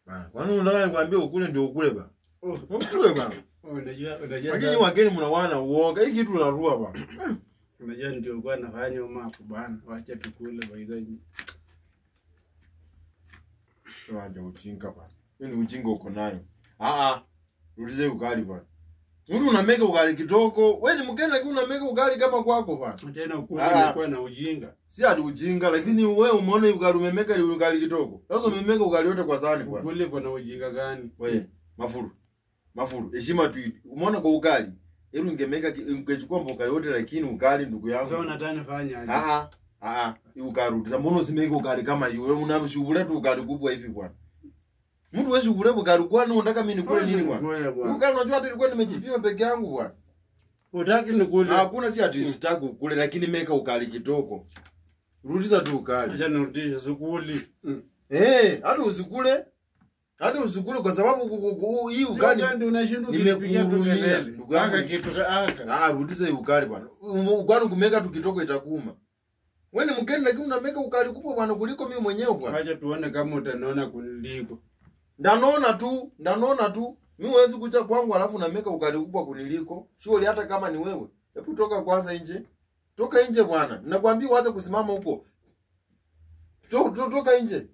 Bana, kwani unataka nikwambie ukule ndio ukule bana? Ukule bana. Unajua Lakini wageni mnawana uoga. Hii kitu unarua bana. Unajua ndio kwa nafanya mapo bana. Wacha tukule by the way. Wacha ujinga bana. Hiyo ni ujinga uko nayo. Ah ah. Rudize ugali bana. Mtu unamega ugali kidogo. Wewe ni mgeni lakini unamega ugali kama kwako bana. Tena ukule unakuwa na ujinga. Si ati ujinga lakini wewe umeona ugali umemeka ni ugali kidogo. Sasa umemeka ugali yote kwa sahani bwana. Ukule kwa na ujinga gani? Wewe mafuru. Mafuru, heshima tu. Umeona kwa ugali. Hebu ungemeka ungechukua mboga yote lakini ugali ndugu yangu. Sasa unataka nifanye aje? Ah ah. Ugali. Sasa mbona usimeke ugali kama hiyo? Wewe unamshughulika tu ugali kubwa hivi bwana. Mtu wewe shughulika ugali kwani unataka mimi nikule nini bwana? Ugali unajua hata nilikuwa nimejipima peke yangu bwana. Unataka nikule? Hakuna si ati sitaki ukule lakini meka ugali kidogo. Rudisha tu ugali. Acha nirudishe sikuli. Hata usikule. Hata usikule kwa sababu hii ugali ndio unashindwa kupiga tu kelele. Ndugu yangu kitu aka. Ah, rudisha hii ugali bwana. Ugali kumeka tu kidogo itakuuma. Wewe ni mgeni lakini unameka ugali kubwa bwana kuliko mimi mwenyewe bwana. Acha tuone kama utaniona kuniliko. Ndanona tu, ndanona tu. Mimi huwezi kuja kwangu alafu unameka ugali kubwa kuniliko. Shughuli hata kama ni wewe. Hebu toka kwanza nje. Toka nje bwana. Nakwambia uanze kusimama huko. Toka nje.